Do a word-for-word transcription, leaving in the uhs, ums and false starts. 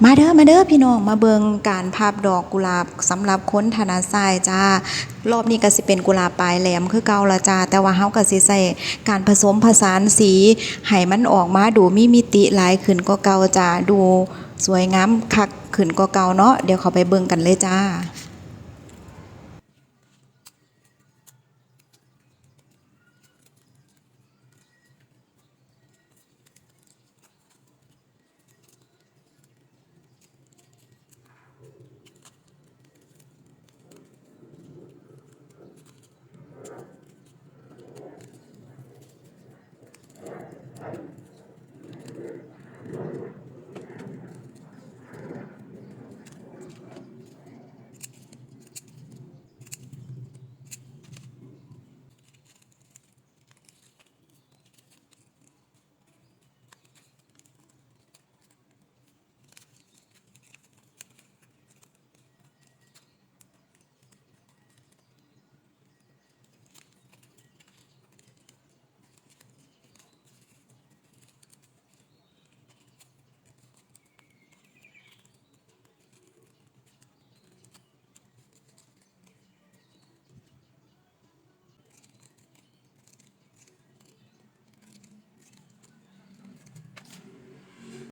มาเด้อ มาเด้อพี่น้อง มาเบิ่งการพับดอกกุหลาบสำหรับคนถนัดซ้ายจ้า รอบนี้ก็สิเป็นกุหลาบปลายแหลมคือเก่าละจ้า แต่ว่าเฮาก็สิใช้การผสมผสานสี ให้มันออกมาดูมีมิติหลายขึ้นกว่าเก่าจ้า ดูสวยงามคักขึ้นกว่าเก่าเนาะ เดี๋ยวเข้าไปเบิ่งกันเลยจ้า